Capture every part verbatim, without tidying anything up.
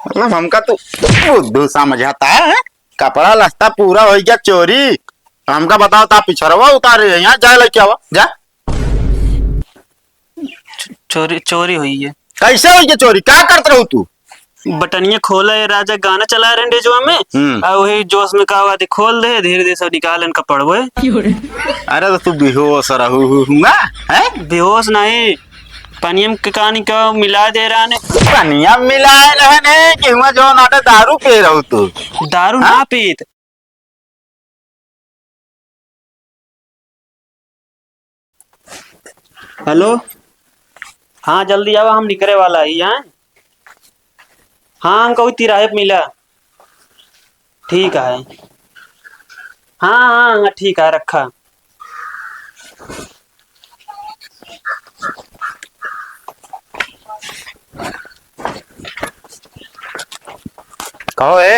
मतलब हमका तू बुद्धू समझता है? कपड़ा लत्ता पूरा होइ गया चोरी, हमका बताओ ता पिछरवा उतारे है, यहाँ जाए लेके आवा, जा। चोरी, चोरी हुई है। कैसे हुई है चोरी? का करत रहू तू? बटनिया खोला है राजा, गाना चला रहे रेडियोवा में, हम्म। और वही जोश में का हुआ थी, खोल दे, धीरे धीरे सब निकाल इनका पड़वे। अरे तो तू बेहोश रहू हुआ, हैं? बेहोश नहीं, पनियम के कहानी का मिला दे रहा ने। पनियम मिलाए रहे ने कि हुआ जो नाटे दारू पी रहू तू? दारू हाँ? ना पीत। हेलो, हाँ, जल्दी आवा, हम निकरे वाला ही हैं। हाँ, हमका वही तिराहे पे मिला। ठीक है। हाँ, हाँ, हाँ, ठीक है, रखा। कहो ए,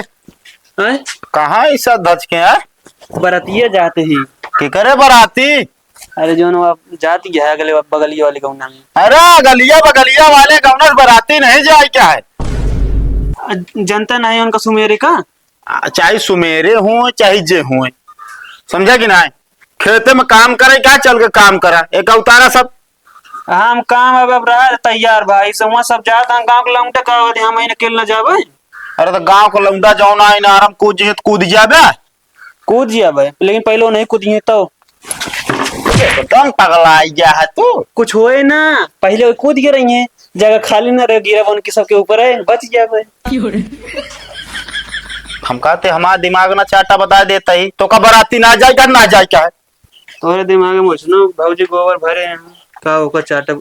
हैं? कहाँ ई सब धच के है? बरतिया जाते ही। केकरे बराती? अरे जौन वो जाती है अगले बगलिया वाले गौना में। अरे गलिया बगलिया वाले गौना से बराती नहीं जाए क्या है? अ, जनता नहीं उनका सुमेरे का? आ, चाहे सुमेरे हों, चाहे जे हों, समझा कि नाहीं? खेते में काम करे, का चल के काम करा, एक उतारा सब। हम काम अब, अब रहा तैयार भाई, से वहाँ सब जात हैं, गाँव के लौंडे का होते, हम ही अकेले न जाबे। अरे तो गाँव के लौंडा जौन आई ना, आराम कूद जिहे तो कूद जाबे। कूद जाबे, लेकिन पहले वो नहीं कूदिहे तो। एकदम पगला गया है तू। कुछ होए ना, पहले वो कूद गिर रही हैं, जगह खाली ना रहे, गिरा बन के सबके ऊपर है, बच गया भाई। हम कहते हमारा दिमाग ना चाटा बता देता ही, तो का बराती ना जाए क्या, ना जाए क्या है? तोरे दिमाग में मुझनो भौजी गोबर भरे हैं, का ओकर चाटा।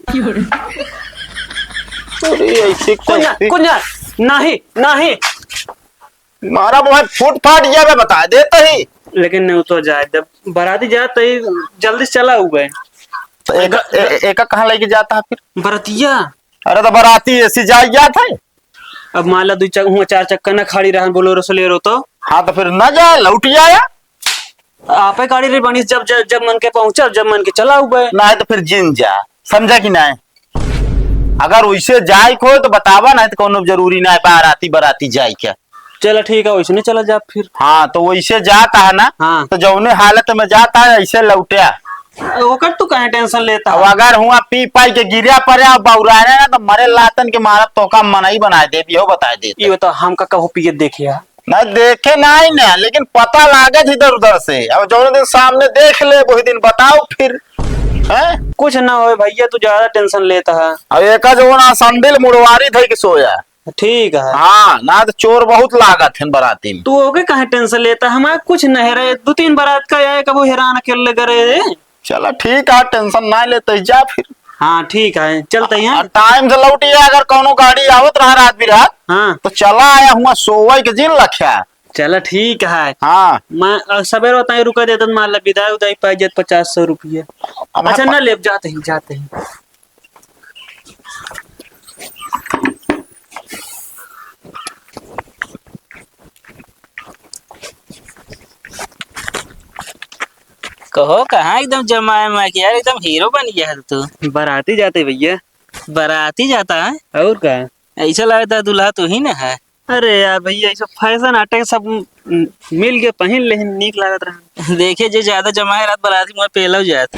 अरे ऐसे कुंजा, कैसे? कुंजा, नहीं, नहीं। मारा मुँह फूट फाट जाबे, बता देता ही। लेकिन नहीं तो जाए, जब बराती जात ही जल्दी से चला हुआ है। तो एक, ए-, ए-, एका कहाँ लेके जाता है फिर? बरतिया। अरे तो बराती ऐसी जाए जात है। अब मान ला दो चक-, हुआ चार चक्का ना खाड़ी रहन बोलेरो सोलेरो तो। हाँ तो फिर ना जाए, लौट आया। आपे गाड़ी रे बनी, जब, जब, जब मन के पहुँचा, जब मन के चला हुआ है। ना है तो फिर जिन जा, समझा कि ना है? अगर वैसे जाए को तो बतावा, नहीं तो कोनो जरूरी ना है बराती बराती जाए क्या। चला ठीक है, वैसे नहीं चला जा फिर। हाँ, तो वैसे जाता है ना, हाँ। तो जौने हालत में जाता है, ऐसे लौटे। ओकर तू काहे tension लेता अब है? अगर हुआ पी पाई के गिरा पड़े और बौराने ना, तो मरे लातन के मारब, तोका मनई बनाए देब, इहो बताए देत। ये बता, हमका कहो पिए देखे है? ना देखे नहीं ना, लेकिन पता लागत इधर उधर से। अब जौने दिन सामने देख ले, वही दिन बताओ फिर, हैं? कुछ ना होए भैया, तू ज्यादा tension लेता है। अब एका जौन आ संडिल मुड़वारी धई के सोया। ठीक है। हाँ, ना तो चोर बहुत लागत हैं बराती में। तू ओके काहे tension लेता? हमारा कुछ नहीं रहे, दो तीन बरात का आए, कबो हैरान अकेले करे रे। चला ठीक है, tension ना लेते, जा फिर। हाँ ठीक है, चलते हैं। और time से लौट आया, अगर कोनो गाड़ी आवत रहा रात बिरात, हाँ। तो चला आया हुआ सोवई के जिन लख्या। चला ठीक है। हाँ। मैं, अ, सबेरे बताई, रुका देता, मान ला विदाई उदाई पाई जात पचास सौ रुपये। अब अच्छा, हम ना लेब, जाते ही, जाते ही। कहो, कहाँ एकदम जमाए में के यार, एकदम हीरो बन गया है तू। बराती जाते भैया। बराती जाता है? और का? ऐसा लगता है दूल्हा तू ही ना है। अरे यार भैया, ये सब fashion आटे सब म-, मिल के पहिन लेहिन, नीक लागत रहा। देखे, जे ज्यादा जमाए रात बराती मुँह पेलव जात।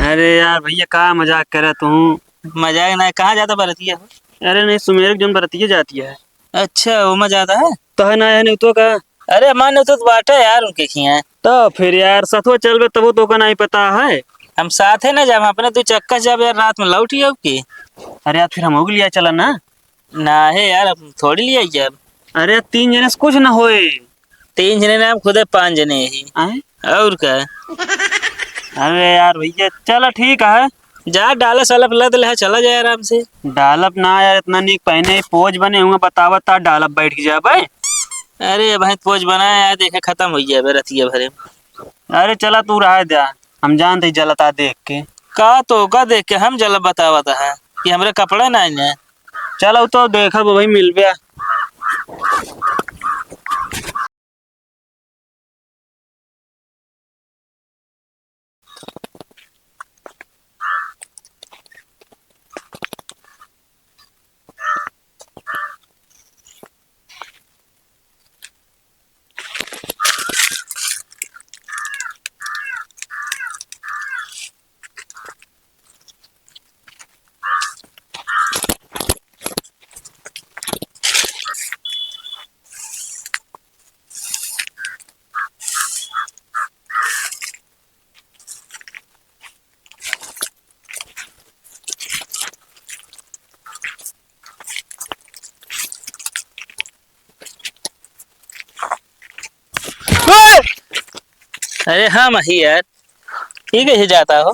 अरे यार भैया, का मजाक करे तू? मजाक ना, कहाँ जाता बरतिया हो? अरे नहीं, सुमेर के जौन बरतिया जाती है। अच्छा, वो में जाता है? तो है ना, है नहीं तो का? अरे हमार नहीं तो बाटा यार उनके खिया। तो फिर यार, सथवा चलबे तबो तो का नहीं पता है। हम साथे ना जाब, अपने दो चक्का जाब यार, रात में लौट ही आउब की। अरे यार, फिर हम हो लिया चला ना। ना है यार, अब थोड़ी लिया जाब। अरे, तीन जने से कुछ ना होए। तीन जने ना, हम खुदे पाँच जने ही। आए? और का? अरे यार भैया, चला ठीक है। जा डाला साला लद ले, चला जाए आराम से। डालब ना यार, इतना नीक पहने ही पोज बने हुए, बतावत ता डालब बैठ के जाबे। अरे भाई पोज बनाए यार, देखे खत्म हो जाबे रतिया भरे। अरे चला तू रहा दे, हम जानते ही जलता देख के। का तो का देख के हम जलब बतावत है कि हमरे कपड़ा ना है। चलो तो देखब भाई, मिलबे। अरे हाँ मही यार, ई कइसे जाता हो?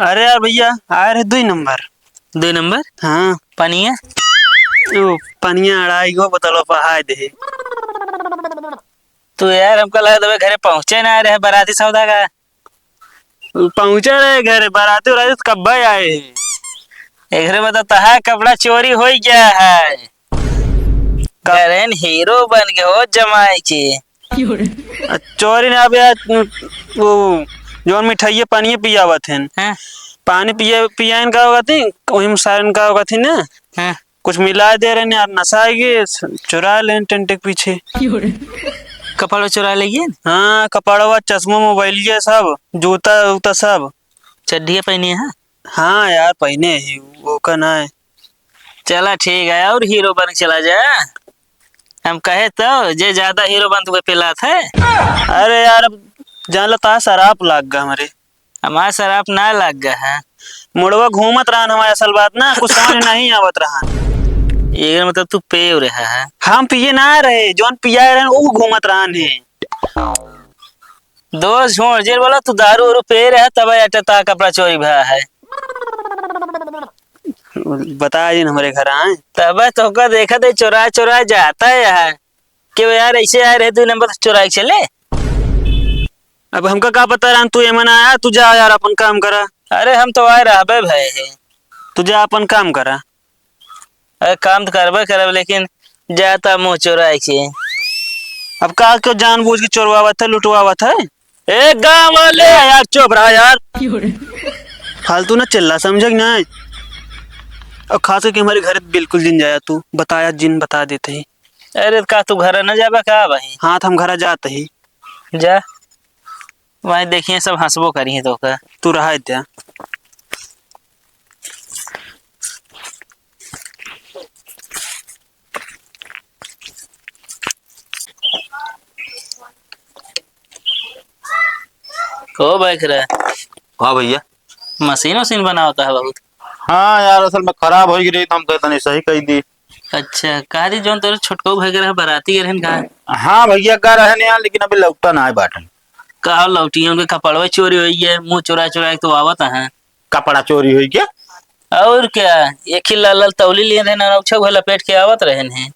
अरे यार भइया, आए रहे दुई नंबर। दुई नंबर? हाँ। पनिया? ओ, पनिया अढ़ाई गो बोतल बहाय दे। तू यार, हमका लगा तबे घरे पहुँचे ना रहे बराती सौदा का। पहुँचे रहे घरे, बराती उराती तो कब्बे आए हैं। एकरे मतलब तहार कपड़ा चोरी होइ गया है। का? करेन हीरो बन के हो जमाई के। आ, चोरी ना, अबे आज, वो, जौन मिठाइये पानिये पियावत हन। हाँ। पानी पिए, पियाइन का होगा थी, वही में सारन का होगा थी ना। हाँ। कुछ मिला दे रहे हैं यार, नशा है कि चुरा लेन टेंट के पीछे। कपड़वा चुरा लेइए? हाँ, कपड़वा, चश्मा, मोबाइल, ये सब, जूता, उता सब। चड्ढिया पहनी है? हाँ यार, पहने ही, वो का ना है। चला ठीक है, और हीरो बन के चला जा। हम कहे तो, जे ज्यादा हीरो बन तुके पिलात है। अरे यार, अब जान लो, तार शराब लाग गा हमरे। हमार शराब ना लाग गा है। मुड़वा घूमत रहन हमारे, असल बात ना, कुछ समझ नहीं आवत रहन। ये मतलब तू पेव रहा है? हम पिए ना रहे, जौन पिया रहन, वो घूमत रहन है। दोस्त छोड़, जे बोला तू दारू उरू पे रहा, तब अटे ता कपड़ा चोरी भा है। बता जिन हमरे घर आए। तब तोका देखत है चोरा चोरा जाता है यहाँ। क्यों यार, ऐसे आए रहे दुई नंबर से चोरा के चले? अब हमका का पता रहन तू एमन आया, तू जा यार अपन काम करा। अरे हम तो आए रहबे भए है। तू जा अपन काम करा। अरे काम तो करबे करब, लेकिन जाता मुँह चोराए के। अब का क्यों जानबूझ के चोरवावत है, लुटवावत है? ए गाँव वाले! ए यार, चुप रहा यार। फालतू ना चिल्ला, समझे कि नहीं? और खास करके हमारे घर बिल्कुल जिन जाया तू, बताया जिन बता देते ही। अरे, का तू घर न जाबा का भाई? हाँ, तो हम घर जाते ही। जा, वहीं देखिए, सब हँसबो करिए तो का। तू रहा द्या। को बैक रहे? हाँ भइया। मशीन वशीन बनावत है बहुत। हाँ यार, असल में खराब होइ गई रही, तो हम कहते नहीं सही कही दी। अच्छा, कहा दी जौन तोरे छोटको भाई के रहे, बराती के रहन का? हाँ भइया, का रहन यार, लेकिन अभी लौटा ना आए बाटन। का लौटी, उनके कपड़वा चोरी होइ गया, मुँह चुरा चुरा के तो आवत है। कपड़ा चोरी होइ गया? और क्या, एक ही लाल लाल तौली लिए रहे ना, उछौ लपेट के आवत रहन है।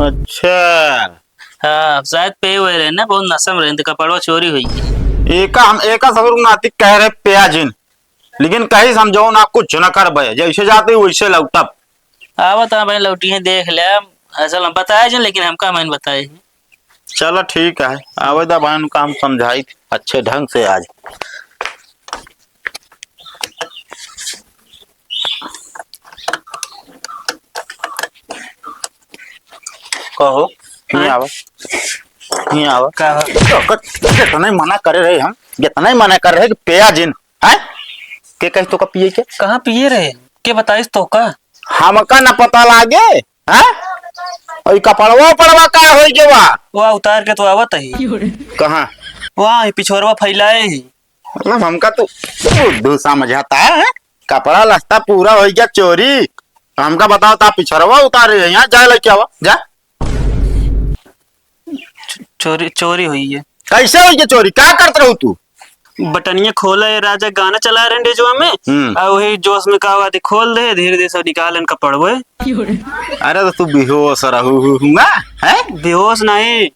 अच्छा। हाँ, शायद पे हुए रहे ना, बहुत नशा में रहे, तो कपड़वा चोरी होइ गया। एका हम, एका ससुर नाती कह रहे प्याजिन, लेकिन कहीं समझो ना, कुछ ना करबे, जैसे जाते वैसे लौटब। आवत है भाई, लौटी है, देख ले। असल में बताए जिन, लेकिन हमका मैंने बताए हैं। चलो ठीक है, आवे दा भाई, उनका हम समझाई अच्छे ढंग से आज। कहो, नहीं हाँ? आवा, नहीं आवा। का हो? तो ओकर जितना ही मना करे रहे हम, जितना ही मना कर रहे कि पिया जिन, हैं? के कही तो का पिए के? कहाँ पिए रहे? के बताइस तो का? हमका ना पता लागे, हैं? और ई कपड़वा उपड़वा का होई के बा? वो उतार के तो आवत ही। कहाँ? वहाँ ही पिछोरवा फैलाए ही। मतलब हमका तो बुद्धू समझता है, कपड़ा लत्ता पूरा हो गया चोरी, हमका बताओ ता पिछरवा उतारे है, यहाँ जा लेके आवा, जा। चोरी, चोरी हुई है। कैसे हुई है चोरी? का करत रहू तू? बटनिया खोला है राजा, गाना चला रहे रेडियोवा में, हम्म। और वही जोश में का हुआ, खोल दे, धीरे धीरे सब निकालन कपड़वे। अरे तो तू बेहोश रहू हुआ, हैं? बेहोश नहीं,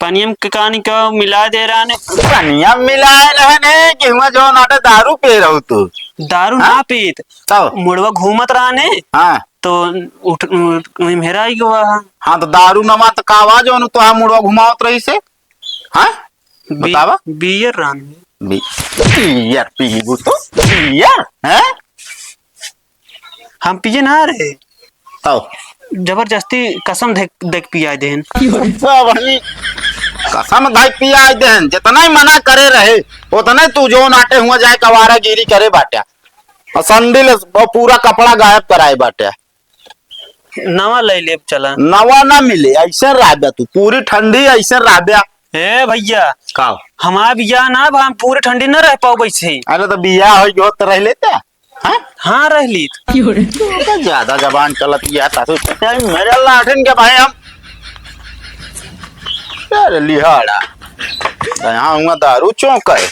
पनियम के कहानी का मिला दे रहा ने। पनिया मिलाए रहे ने कि हुआ जो नाटे दारू पी रहू तू। दारू हाँ? ना पीत। तब? मुड़वा घूमत रहा ने। हाँ। तो उठ, उठ, वहीं मेरा ही हुआ। हाँ, तो दारू नवा तो का आवाज होनु तो हम मुड़वा घुमावत रही से? हाँ? बी-, बतावा। बियर रहा ने। बी-, बियर पीबू तो? बियर? हैं? हम पिए ना रहे। तब? जबरदस्ती कसम धे, धे के पिया देहन। सब हमी कसम धे के पिया देहन। जितना ही मना करे रहे, उतना ही तू जो नाटे हुआ जाए कवारागिरी करे बाट्या। और संडिल और पूरा कपड़ा गायब कराए बाट्या। नवा ले लेब चला। नवा ना मिले, ऐसे रहब्या तू। पूरी ठंडी ऐसे रहब्या। ए भैया। का? हमार बियाह ना बा, हम पूरी ठंडी ना रह पाओ वैसे। अरे तो बियाह हो गयो तो रह लेते। हाँ? हाँ, रहली। तो ज्यादा जबान चलत गया था, तो मेरे लाठन के भाई हम, अरे लिहाड़ा। तो यहाँ हुआ दारू चौंक है।